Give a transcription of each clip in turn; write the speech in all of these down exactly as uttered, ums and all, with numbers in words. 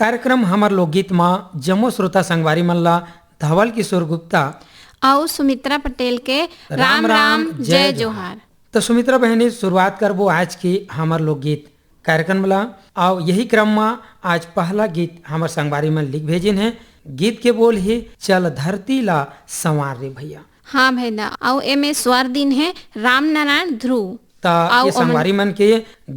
कार्यक्रम हमर लोकगीत म जम्मो श्रोता संगवारी मन ला धवल किशोर गुप्ता अउ सुमित्रा पटेल के राम राम, जय जोहार। तो सुमित्रा बहनी, शुरुआत करबो आज के हमर लोकगीत कार्यक्रम ला। अउ यही क्रम म आज पहला गीत हमर संगवारी मन लिख भेजिन हे। गीत के बोल हे, चल धरती ला संवार रे भैया। हाँ भैया, अउ एमे स्वर दिन हे राम नारायण ध्रुव। त अउ ये ओमन संगवारी मन के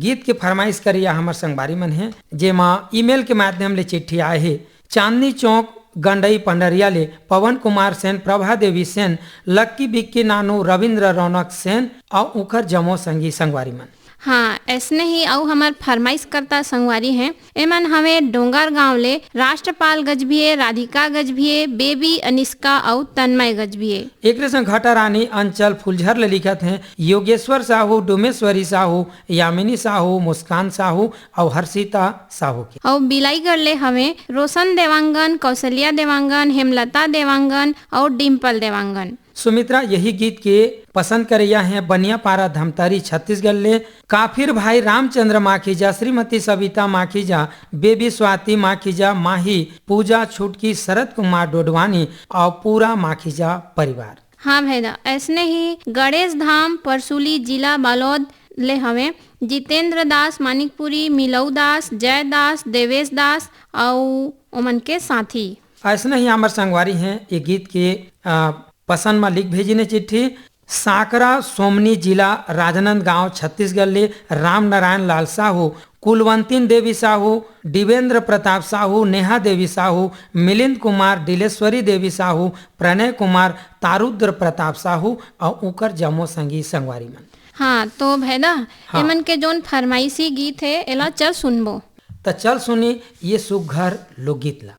गीत के फरमाइश करिया हमर संगवारी मन हे, जेमा ईमेल के माध्यम ले चिट्ठी आए हे। चांदनी चौक गंडई पंडरिया ले पवन कुमार सेन, प्रभा देवी सेन, लक्की बिक्की नानू, रविंद्र रौनक सेन अउ उखर जमो संगी संगवारी मन। हाँ, ऐसने ही अउ हमर फरमाइश करता संगवारी हैं। एमन हवे डोंगरगांव ले राष्ट्रपाल गजभिये, राधिका गजभिये, बेबी अनिष्का अउ तन्मय गजभिये। एकरे संग घटा रानी अंचल फुलझर ले लिखत हैं, योगेश्वर साहू, डोमेश्वरी साहू, यामिनी साहू, मुस्कान साहू अउ हर्षिता साहू के। अउ बिलाईगढ़ ले हवे रोशन देवांगन, कौशल्या देवांगन, हेमलता देवांगन अउ डिम्पल देवांगन। सुमित्रा यही गीत के पसंद करैया हैं बनियापारा धमतरी छत्तीसगढ़ ले। काफिर भाई रामचंद्र माखीजा, श्रीमती सविता माखीजा, बेबी स्वाति माखीजा, माही, पूजा छुटकी, शरद कुमार डोडवानी अउ पूरा माखीजा परिवार। हाँ भैया, ऐसने ही गणेश धाम परसुली जिला बालोद ले हवे जितेंद्र दास मानिकपुरी, मिलऊ दास, जय दास, देवेश दास अउ ओमन के साथी। ऐसने ही हमर संगवारी हैं ये गीत के, अ, पसंद म लिख भेजिन हे चिट्ठी। सांकरा सोमनी जिला राजनांदगांव छत्तीसगढ़ ले राम नारायण लाल साहू, कुलवंतीन देवी साहू, दिवेंद्र प्रताप साहू, नेहा देवी साहू, मिलिंद कुमार, दिलेश्वरी देवी साहू, प्रणय कुमार, तारुद्र प्रताप साहू अउ उकर जमो संगी संगवारी मन। हाँ, तो भैदा, हाँ। एमन के जोन फरमाइशी गीत हे, एला चल सुनबो। त चल सुनी ये सुघर लोकगीत ला।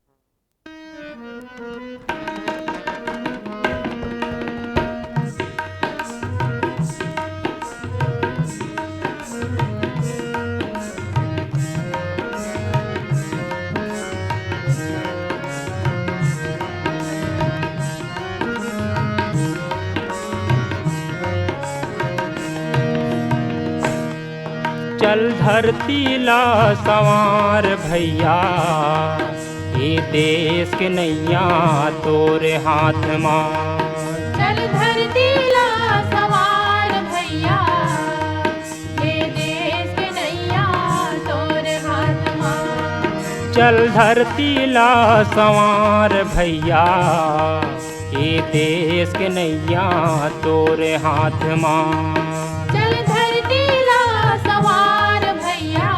चल धरती ला संवार भैया, ये देश के नैया तोरे हाथ मा। चल धरती ला संवार भैया, ये देश के नैया तोरे हाथ मा। चल धरती ला संवार भैया, ये देश के नैया तोरे हाथ मा। चल धरती ला संवार भैया,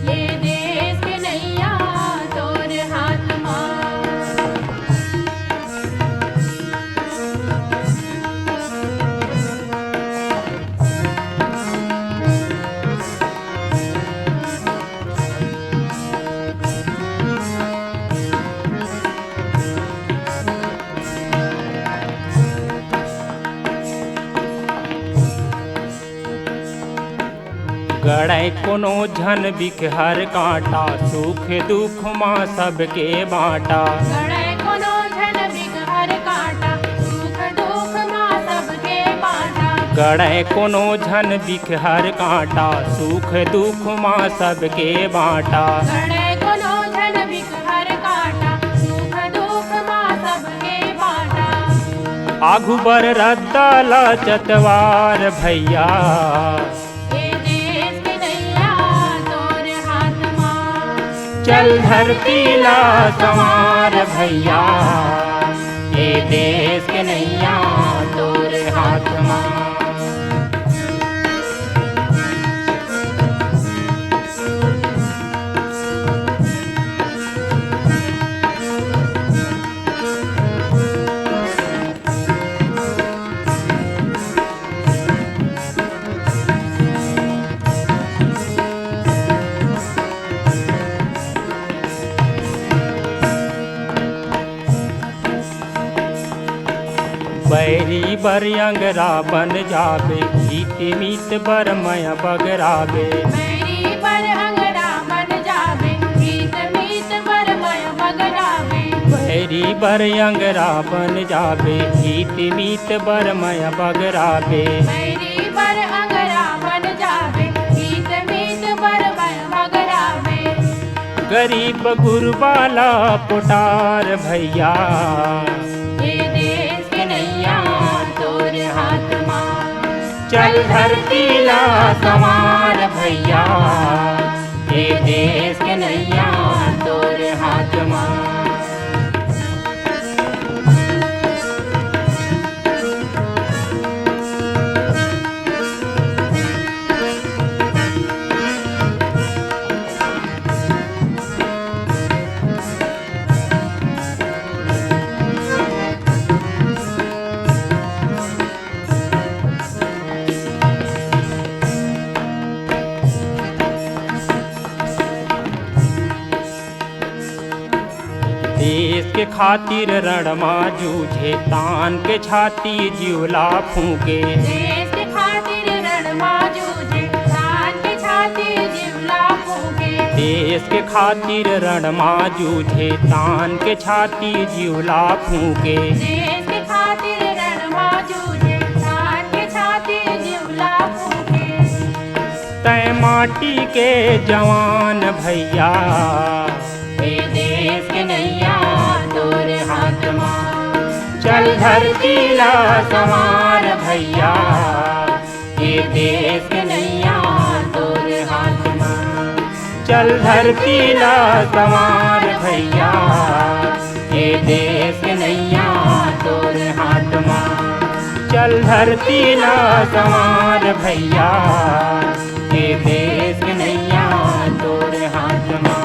ये देश के नैया तोरे हाथ मा। गड़े कोनो झन बिकहर कांटा, सुख दुख मा सबके बांटा। गड़े कोनो झन बिकहर कांटा, सुख दुख मा सबके बांटा। गड़े कोनो झन बिकहर कांटा, सुख दुख मा सबके बांटा। गड़े कोनो झन बिकहर कांटा, सुख दुख मा सबके बांटा। आघू बर रद्दा ला चतवार भैया। ए देश के नैया तोर हाथ मा। चल धरती ला संवार भैया, ए देश के नैया तोर हाथ मा। बैरी बर अंगरा बन जाबे, हित मीत बर मया बगराबे। बैरी बर अंगरा बन जाबे, हित मीत बर मया बगराबे। बैरी बर अंगरा बन जाबे, हित मीत बर मया बगराबे। बैरी बर अंगरा बन जाबे, हित मीत बर मया बगराबे। गरीब गुरबा ला पोटार भैया, ये देश के नैया तोर हाथ मा। चल धरती ला संवार भैया, ये देश के नैया तोर हाथ मा। देश के खातिर रण मा जूझे, तान के छाती जीव ला फूंके। देश के खातिर रण मा जूझे, तान के छाती जीव ला फूंके। देश के खातिर रण मा जूझे, तान के छाती जीव ला फूंके। देश के खातिर रण मा जूझे, तान के छाती जीव ला फूंके। तै माटी के जवान भैया, ए देश के नैया तोर हाथ मा। चल धरती ला संवार भैया, ए देश के नैया तोर हाथ मा। चल धरती ला संवार भैया, ए देश के नैया तोर हाथ मा। चल धरती ला संवार भैया, ए देश के नैया तोर हाथ मा।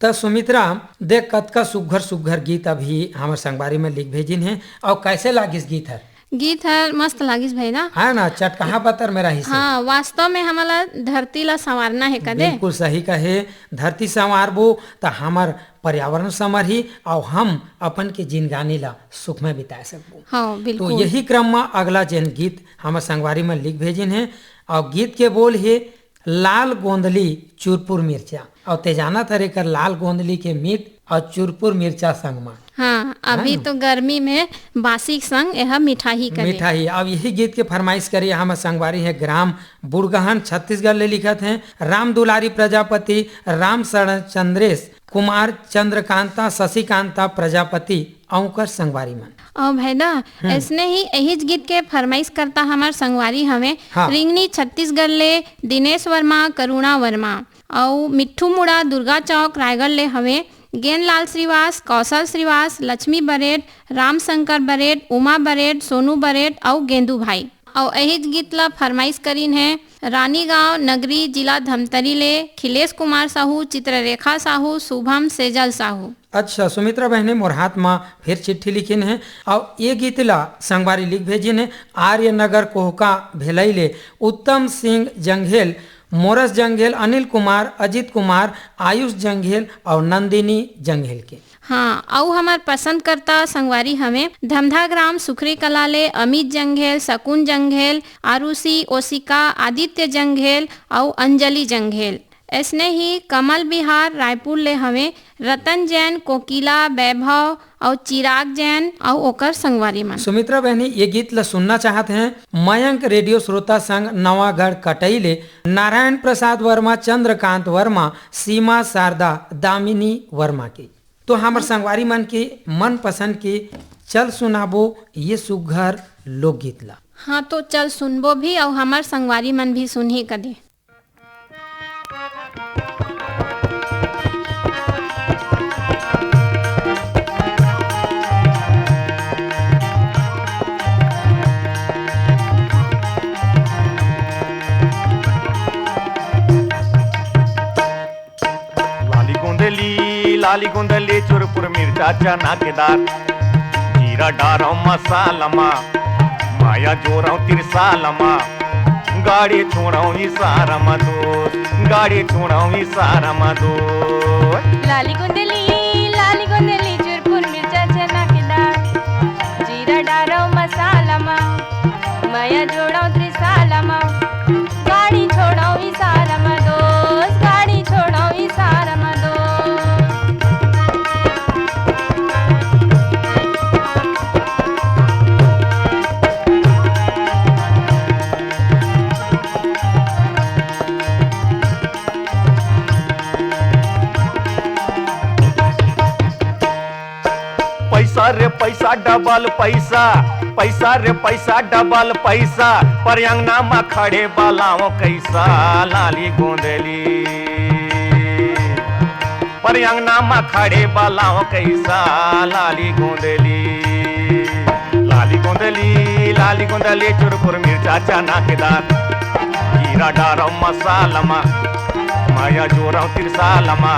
त सुमित्रा, देख कतका सुघर सुघर गीत अभी हमर संगवारी में लिख भेजिन हे, अउ कैसे लागिस गीत हर? गीत हर मस्त लागिस भाई ना। है ना, चटकहा पत्थर में रहिस हे। हाँ, वास्तव में हमला धरती ला संवारना हे कदे। बिल्कुल सही कहे, धरती संवारबो त हमर पर्यावरण संवरही, अउ हम अपन के जिनगानी ला सुखमय बिता सकबो। हाँ, तो बिल्कुल। यही क्रम में अगला जेन गीत हमर संगवारी में लिख भेजिन हे, अउ गीत के बोल हे, लाल गोंदली चुरपुर मिर्चा। अउ ते जानत हरे कर लाल गोंदली के मीठ अउ चुरपुर मिर्चा संग मा। हाँ, अभी है ना? तो गर्मी में बासी संग यह मिठाई करे। मिठाई। अब यही गीत के फरमाइश करे हमर संगवारी हे ग्राम बुड़गहन छत्तीसगढ़ ले लिखत हे राम दुलारी प्रजापति, राम शरण चंद्रेश कुमार, चंद्रकांता, शशिकांता प्रजापति अउ ओकर संगवारी मन। अउ भैदा, हम्म। ऐसने ही यहीच गीत के फरमाइश करता हमर संगवारी हवे हाँ। रिंगनी छत्तीसगढ़ ले दिनेश वर्मा, करुणा वर्मा, अउ मिट्ठू मुड़ा दुर्गा चौक रायगढ़ ले हवे गेंदलाल श्रीवास, कौशल श्रीवास, लक्ष्मी बरेड, रामशंकर बरेड, उमा बरेड, सोनू बरेड अउ गेंदू भाई। अउ यहीच गीत ला फरमाइश करिन हे रानीगांव नगरी, जिला धमतरी ले खिलेश कुमार साहू, चित्ररेखा साहू, शुभम, सेजल साहू। अच्छा सुमित्रा बहने, मोर हाथ मा फिर चिट्ठी लिखिन हे, अउ ये गीत ला संगवारी लिख भेजिन हे आर्य नगर कोहका भेलई ले उत्तम सिंह जंघेल, मोरस जंघेल, अनिल कुमार, अजित कुमार, आयुष जंघेल अउ नंदिनी जंघेल के। हाँ, अउ हमर पसंद करता संगवारी हवे धमधा ग्राम सुखरी कला ले अमित जंघेल, शकुन जंघेल, आरुषि, ओशिका, आदित्य जंघेल अउ अंजलि जंघेल। ऐसने ही कमल बिहार रायपुर ले हवे रतन जैन, कोकिला, वैभव अउ चिराग जैन अउ ओकर संगवारी मन। सुमित्रा बहनी, ये गीत ला सुनना चाहत हैं मयंक रेडियो श्रोता संघ नवागढ़ कटई ले नारायण प्रसाद वर्मा, चंद्रकांत वर्मा, सीमा शारदा, दामिनी वर्मा के। तो हमर संगवारी मन के मनपसंद के चल सुनाबो ये सुघर लोकगीत ला। हाँ, तो चल सुनबो भी अउ हमर संगवारी मन भी सुनही कदे। लाली गोंदली, लाली गोंदली, चुरपुर मिर्चा चना के दार, जीरा डारव मसाला मा, माया जोरव तिरसाल मा, गाड़ी छोड़व इशारा मा दोस्त, गाड़ी छोड़व इशारा मा दोस्त। लाली गोंदली, लाली गोंदली, चुरपुर मिर्चा चना के दार, जीरा डारव मसाला मा, माया जोड़व त्रिसाल मा, गाड़ी छोड़व इशारा मा दोस्त, गाड़ी छोड़व इशारा मा दोस्त। पैसा रे पैसा डबल पैसा, पैसा रे पैसा डबल पैसा, पर अंगना म खड़े बलाओ कैसा लाली गोंदली। पर अंगना म खड़े बलाओ कैसा लाली गोंदली। लाली गोंदली, लाली गोंदली, चुरपुर मिर्चा चना के दार, जीरा डारव मसाला म, माया जोरव तिरसाल म,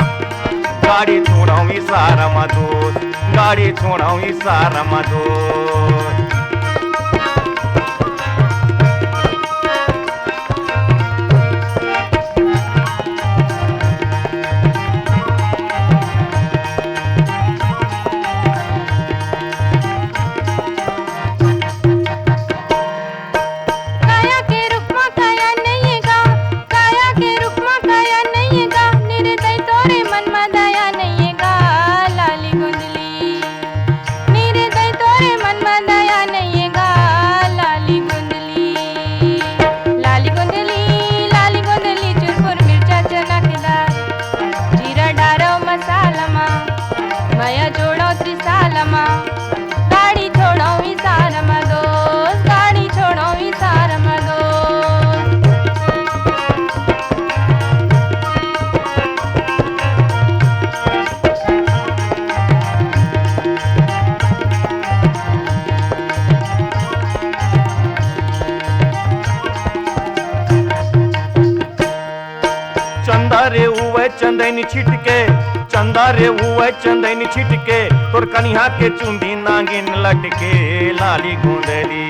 गाड़ी छोड़व इशारा म दोस्त, गाड़ी छोड़व इशारा म दोस्त। काया के रूप म काया नइये गा, काया के रूप म काया नइये गा, निर्दय तोरे मन म दया नइये गा, लाली गोंदली। निर्दय तोरे मन म दया नइये गा, लाली गोंदली। लाली गोंदली, लाली गोंदली, चुरपुर मिर्चा चना के दार, जीरा डारव मसाला म, मया जोड़व त्रिसाल म, गाड़ी छोड़व इशारा म दोस्त, गाड़ी छोड़व इशारा म दोस्त। चंदा रे उवय चंदैनी छिटके, चंदा रे उवय चंदैनी छिटके, तोर कनिहा के चुंदी नागिन लटके, लाली गोंदली।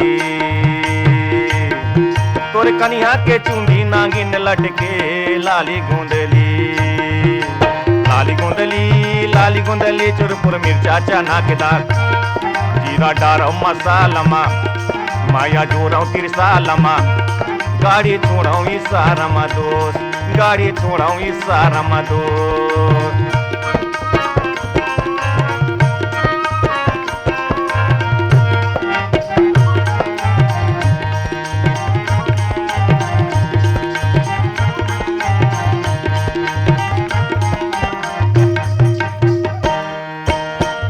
तोर कनिहा के चुंदी नागिन लटके, लाली गोंदली। लाली गोंदली, लाली गोंदली, चुरपुर मिर्चा चना के दार, जीरा डारव मसाला म, माया जोरव तिरसाल म, गाड़ी छोड़व इशारा म दोस्त, गाड़ी छोड़व इशारा म दोस्त।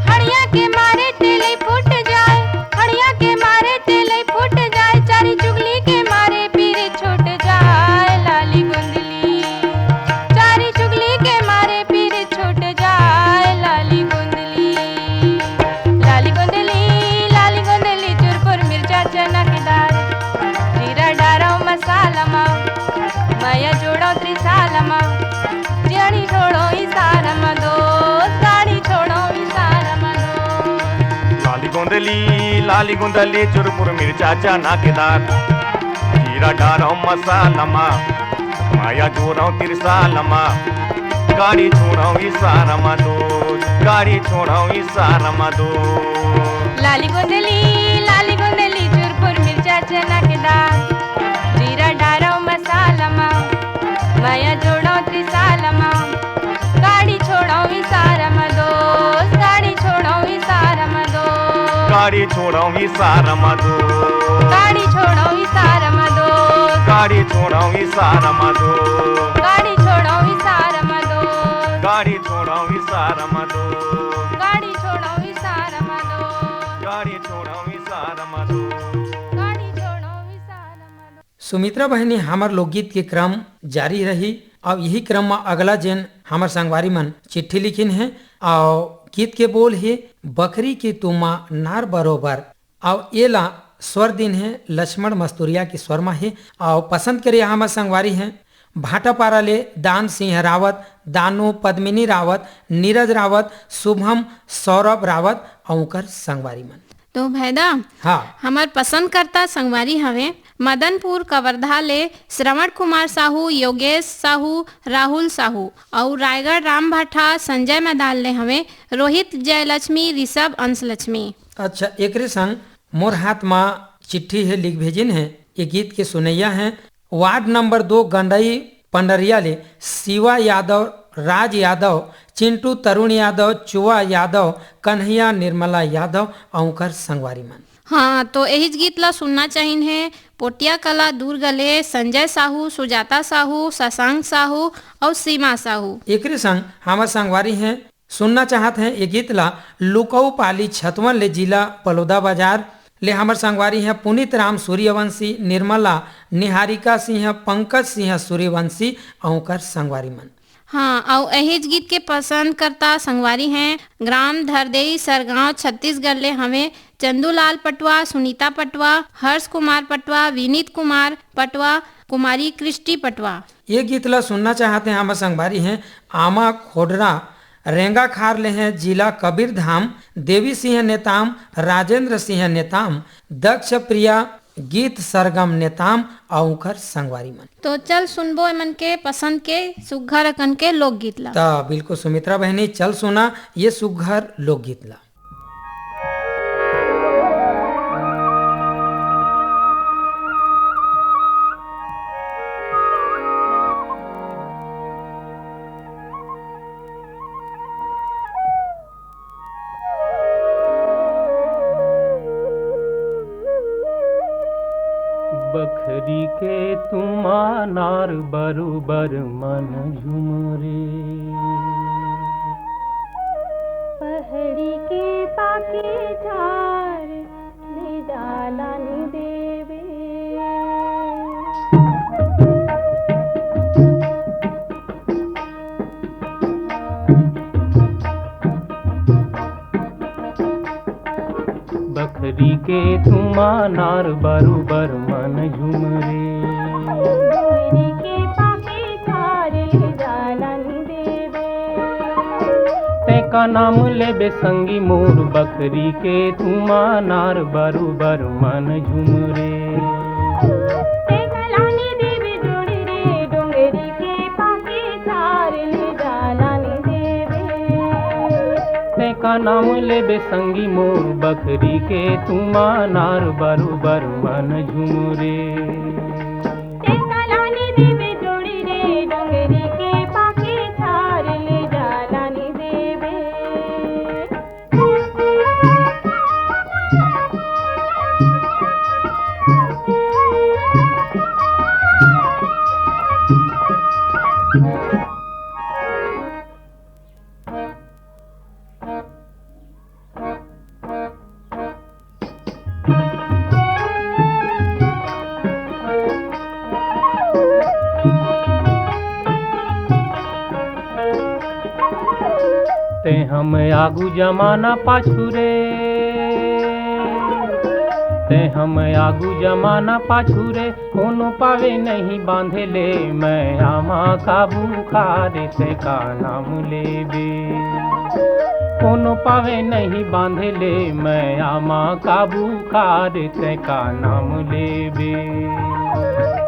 हड़िया के मारे तेलई फूट जाय, हड़िया के मारे तेलई फूट जाय, चारी चुगली के मारे पीर छूट जाय, लाली गोंदली। चारी चुगली के मारे पीर छूट जाय, लाली गोंदली। लाली गोंदली, लाली गोंदली, चुरपुर मिर्चा चना के दार, जीरा डारव मसाला म, मया जोड़व त्रिसाल म, गाड़ी छोड़व इशारा म दोस्त, गाड़ी छोड़व इशारा म दोस्त। लाली गोंदली, लाली गोंदली, चुरपुर मिर्चा चना के दार, जीरा डारव मसाला म, माया जोरव तिरसाल म, गाड़ी छोड़व इशारा म दोस्त, गाड़ी छोड़व इशारा म दोस्त। लाली गोंदली, लाली गोंदली, चुरपुर मिर्चा चना के दार, जीरा डारव मसाला म, मया जोड़व त्रिसाल म, गाड़ी छोड़व इशारा म दोस्त, गाड़ी छोड़व इशारा म दोस्त। गाड़ी छोड़व इशारा म दोस्त। गाड़ी छोड़व इशारा म दोस्त। गाड़ी छोड़व इशारा म दोस्त। गाड़ी छोड़व इशारा म दोस्त। गाड़ी छोड़व इशारा म दोस्त। गाड़ी छोड़व इशारा म दोस्त। गाड़ी छोड़व इशारा म दोस्त। गाड़ी छोड़व इशारा म दोस्त। सुमित्रा बहिनी, हमर लोकगीत के क्रम जारी रही। अब यही क्रम म अगला जेन हमर संगवारी मन चिट्ठी लिखिन हे, अउ गीत के बोल हे बकरी के तुमा नार बरोबर। अउ एला स्वर दिन हे लक्ष्मण मस्तुरिया के स्वर म हे। अउ पसंद करे हमर संगवारी हे भाटापारा ले दान सिंह रावत, दानू पद्मिनी रावत, नीरज रावत, शुभम, सौरभ रावत अउ ओकर संगवारी मन। तो भैदा, हाँ। हमर पसंदकर्ता संगवारी हवे मदनपुर कवर्धा ले श्रवण कुमार साहू, योगेश साहू, राहुल साहू अउ रायगढ़ रामभाठा संजय मैदान ले हवे रोहित जयलक्ष्मी, ऋषभ अंशलक्ष्मी। अच्छा, एकरे संग मोर हाथ म चिट्ठी हे, लिख भेजिन हे। ये गीत के सुनैया हे वार्ड नंबर दो गंडई पंडरिया ले शिवा यादव, राज यादव, चिंटू तरुण यादव, चुवा यादव, कन्हैया निर्मला यादव अउ ओकर संगवारी मन। हाँ, तो एहिच गीत ला सुनना चाहिन हे पोटिया कला दुर्ग ले संजय साहू, सुजाता साहू, शशांक साहू अउ सीमा साहू। एकरे संग हमर संगवारी हे सुनना चाहत हैं ये गीत ला लुकऊ पाली छतवन ले, जिला बलौदाबाजार ले। हमर संगवारी हैं पुनीत राम सूर्यवंशी, निर्मला, निहारिका सिंह, पंकज सिंह सूर्यवंशी अउ ओकर संगवारी मन। हाँ, अउ एहिच गीत के पसंद करता संगवारी हैं ग्राम धरदेई सरगांव छत्तीसगढ़ ले हवे चंदूलाल पटवा, सुनीता पटवा, हर्ष कुमार पटवा, विनीत कुमार पटवा, कुमारी क्रिस्टी पटवा। ये गीत ला सुनना चाहत हैं हमर संगवारी हैं आमा खोडरा, रेंगाखार ले हैं जिला कबीरधाम, देवी सिंह नेताम, राजेंद्र सिंह नेताम, दक्ष प्रिया, गीत सरगम नेताम अउ उंखर संगवारी मन। तो चल सुनबो एमन के पसंद के सुग्घर अकन के लोकगीत ला। त बिल्कुल सुमित्रा बहनी, चल सुना ये सुग्घर लोकगीत ला। बखरी के तुमा नार बरोबर मन झुमरे। पहड़ी के पाके झार ले डाला नी देवे। बखरी के तुमा नार बरोबर मन झुमरे। बखरी के पाके झार ले डाला नी देवे। तें का नाम लेबे संगी मोर, बखरी के तुमा नार बरोबर मन झुमरे। तें का लानी देवे जोड़ी रे, डोंगरी के पाके झार ले डाला नी देवे। तें का नाम लेबे संगी मोर, बखरी के तुमा नार बरोबर मन झुमरे। तें का लानी देवे जोड़ी रे, डोंगरी के पाके झार ले डाला नी देवे। तें हम आगू जमाना पाछू रे, तें हम आगू जमाना पाछू रे, कोनो पावे नहीं बांधे ले, मैं आमा का बुखार तें का नाम लेबे। कोनो पावे नहीं बांधे ले, मैं आमा का बुखार तें का नाम लेबे।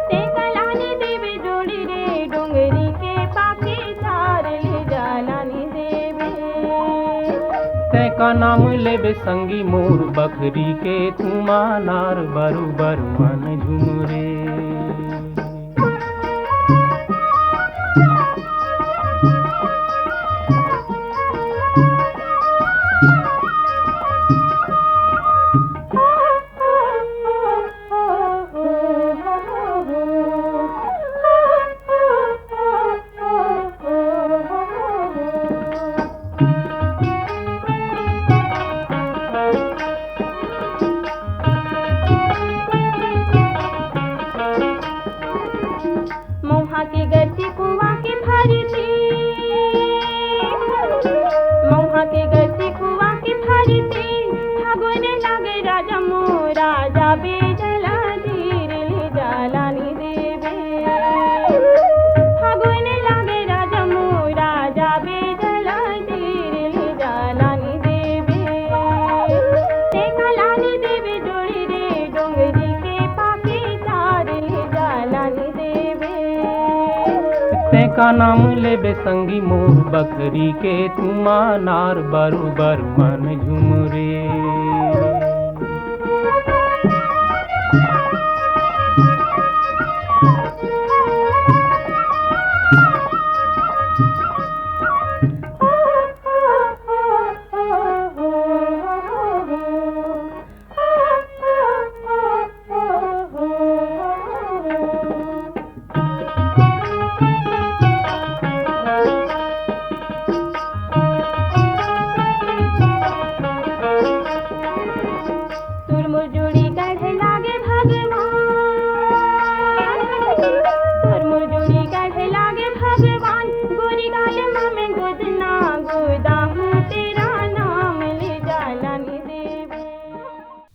तें का लानी देवे जोड़ी रे, डोंगरी के पाके झार ले डाला नी देवे। तें का नाम लेबे संगी मोर, बखरी के तुमा नार बरोबर मन झुमरे। मउहा के गरती कुआं के भरती, मउहा के गरती कुआं के भरती, फागुन लागे राजा मोरा, जाबे जला धीर ले डाला नी देवे। फागुन लागे राजा मोरा, जाबे जला धीर ले डाला नी देवे। तें का लानी देवे जोड़ी रे, डोंगरी के पाके झार ले डाला नी देवे। तें का नाम लेबे संगी मोर, बखरी के तुमा नार बरोबर मन झुमरे।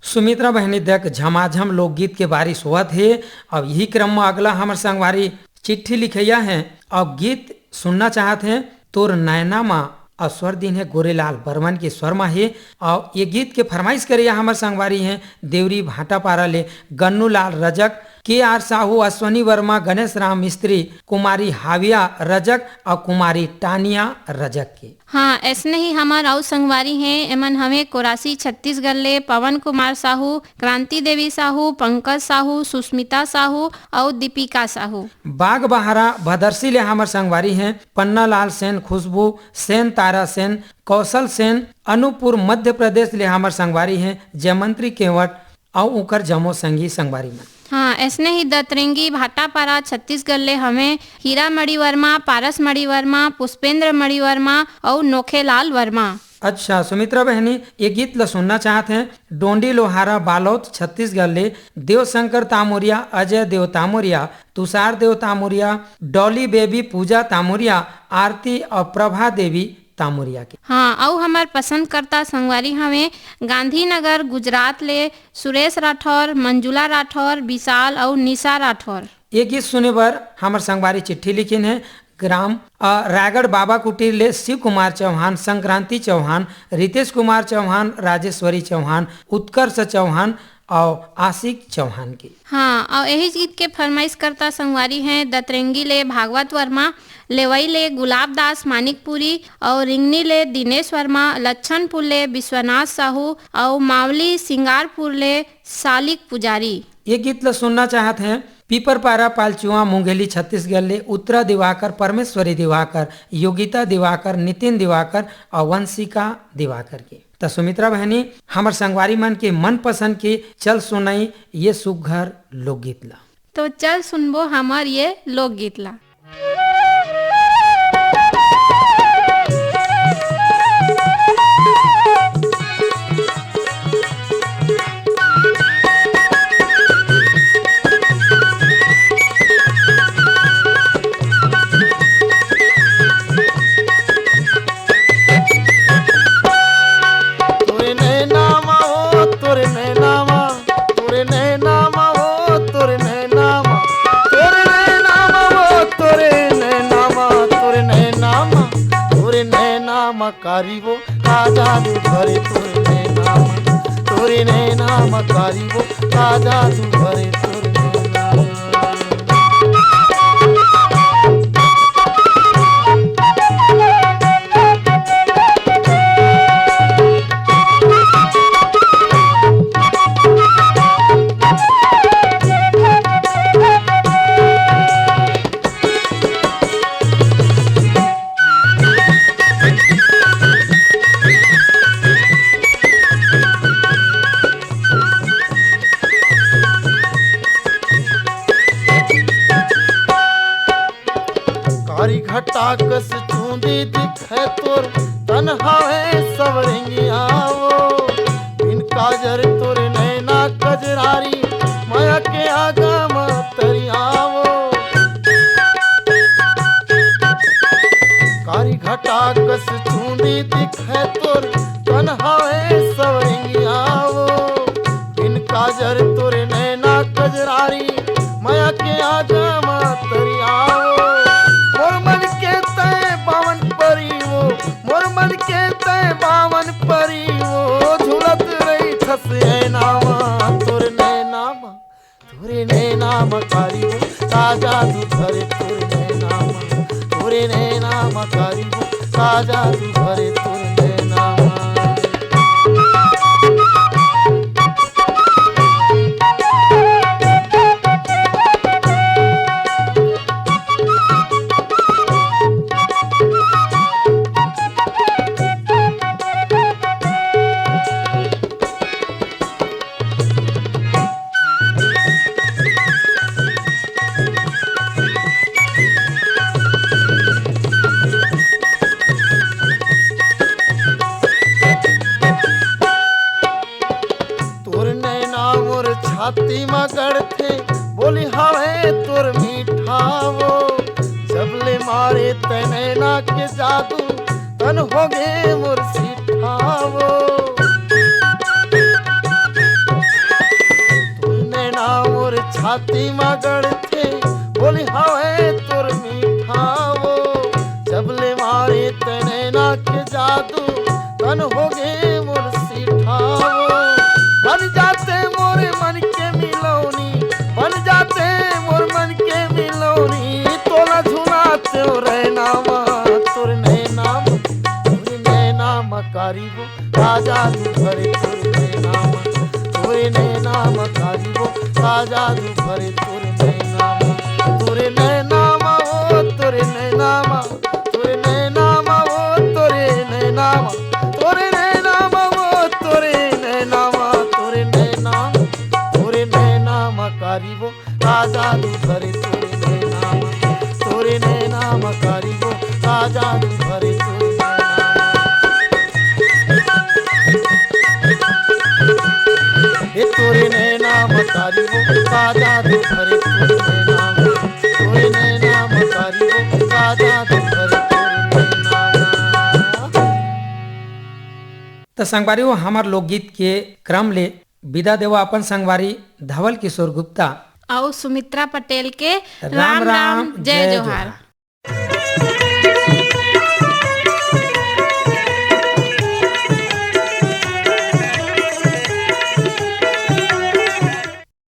सुमित्रा बहनी, देख, झमाझम लोकगीत के बारिश होवत हे। अब यही क्रम में अगला हमर संगवारी चिट्ठी लिखैया हे, अब गीत सुनना चाहत हे, तोर नैना मा, अउ स्वर दिन हे गोरेलाल बर्मन के स्वर मा हे। अउ ये गीत के फरमाइश करैया हमर संगवारी हे देवरी भाटापारा ले गन्नू लाल रजक, के आर साहू, अश्वनी वर्मा, गणेश राम मिस्त्री, कुमारी हाविया रजक अउ कुमारी टानिया रजक के। हाँ, ऐसने ही हमर अउ संगवारी हे, एमन हवे कोरासी छत्तीसगढ़ ले पवन कुमार साहू, क्रांति देवी साहू, पंकज साहू, सुष्मिता साहू अउ दीपिका साहू। बाग बहारा भदरसी ले हमर संगवारी हे पन्ना लाल सेन, खुशबू सेन, तारा सेन, कौशल सेन। अनूपपुर मध्य प्रदेश ले हमर संगवारी हे जयमंत्री केवट अउ उंकर जम्मो संगी संगवारी मन। हाँ, ऐसने ही दतरेंगी भाटापारा छत्तीसगढ़ ले हवे हीरा मणि वर्मा, पारस मणि वर्मा, पुष्पेंद्र मणि वर्मा अउ नोखेलाल वर्मा। अच्छा सुमित्रा बहनी, ये गीत ल सुनना चाहत हे डोंडी लोहारा बालोद छत्तीसगढ़ ले देवशंकर तामुरिया, अजय देव तामुरिया, तुषार देव तामुरिया, डॉली बेबी, पूजा तामुरिया, आरती अउ प्रभा देवी तामुरिया के। हाँ, अउ हमर पसंदकर्ता संगवारी हवे गांधीनगर गुजरात ले सुरेश राठौर, मंजुला राठौर, विशाल अउ निशा राठौर। ये गीत सुने बर हमर संगवारी चिट्ठी लिखिन हे ग्राम, अ, रायगढ़ बाबा कुटीर ले शिव कुमार चौहान, संक्रांति चौहान, रितेश कुमार चौहान, राजेश्वरी चौहान, उत्कर्ष चौहान अउ आशिक चौहान के। हाँ, अउ यही गीत के फरमाइश करता संगवारी हे दतरेंगी ले भागवत वर्मा, लेवई ले गुलाब दास मानिकपुरी अउ रिंगनी ले दिनेश वर्मा, लच्छनपुर ले विश्वनाथ साहू अउ मावली सिंगारपुर ले सालिक पुजारी। ये गीत ल सुनना चाहत हे पीपरपारा, पालचुआ, मुंगेली, छत्तीसगढ़ ले उत्तरा दिवाकर, परमेश्वरी दिवाकर, योगिता दिवाकर, नितिन दिवाकर अउ वंशिका दिवाकर के। त सुमित्रा बहनी, हमर संगवारी मन के मनपसंद के चल सुनई ये सुघर लोकगीत ला। तो चल सुनबो हमर ये लोकगीत ला। तोरे नैना मा ओ, तोरे नैना मा, तोरे नैना मा ओ, तोरे नैना मा, तोरे नैना मा ओ, तोरे नैना मा, तोरे नैना मा, तोरे नैना मा कारी वो का जादू भरे तोरे नैना मा, तोरे नैना मा कारी वो का जादू भरे तोरे नैना मा। कारी घटा कस चूंदी दिखे तोर तन हवे सवरंगिया वो। बिन काजर तोर नैना कजरारी, माया के आगा म तरिया वो। कारी घटा कस चूंदी दिखे तोर तन हवे सवरंगिया वो। बिन काजर तोरे नैना कजरारी, माया के आगा मा तरिया वो। मोर मन के तय बावन परी वो, मोर मन के तय बावन परी वो। झूलत रही थस ऐना मा तोरे नैना मा, तोरे नैना मा कारी वो, का जादू भरे तोरे नैना मा, तोरे नैना मा कारी वो, का जादू भरे तोरे नैना मा। तोर नैना मोर छाती म गड़थे, बोली हवे तोर मीठा वो। जब ले मारे तै नैना के जादू, तन होगे मोर सीठा वो। छाती मा गड़थे, बोली हवे तोर मीठा वो। जब ले मारे ते नैना के जादू, तन हो गे मोर सीठा वो। बन जाते मोर मन के मिलौनी, बन जाते मोर मन के मिलौनी। तोला झुलाते ओ रैना मा, तोर नैना मा, तोर नैना मा कारी वो। का जादू भरे तोर नैना मा, तोर नैना मा कारी वो। का जादू भरे तोर नैना मा, तोर नैना मा ओ, तोर नैना मा, तोर नैना मा ओ, तोर नैना मा, तोर नैना मा ओ, तोर नैना मा, तोर नैना, तोर नैना मा कारी वो। का जादू भरे तोर नैना मा, तोर नैना मा कारी वो। का जादू भरे तोर नैना मा। ए तोर नैना मा कारी वो, का जादू भरे तोर नैना मा। तोर नैना मा कारी वो, का जादू भरे तोर नैना मा। त संगवारी हो, हमर लोकगीत के क्रम ले विदा देवा अपन संगवारी धवल किशोर गुप्ता अउ सुमित्रा पटेल के राम राम, जय जोहार।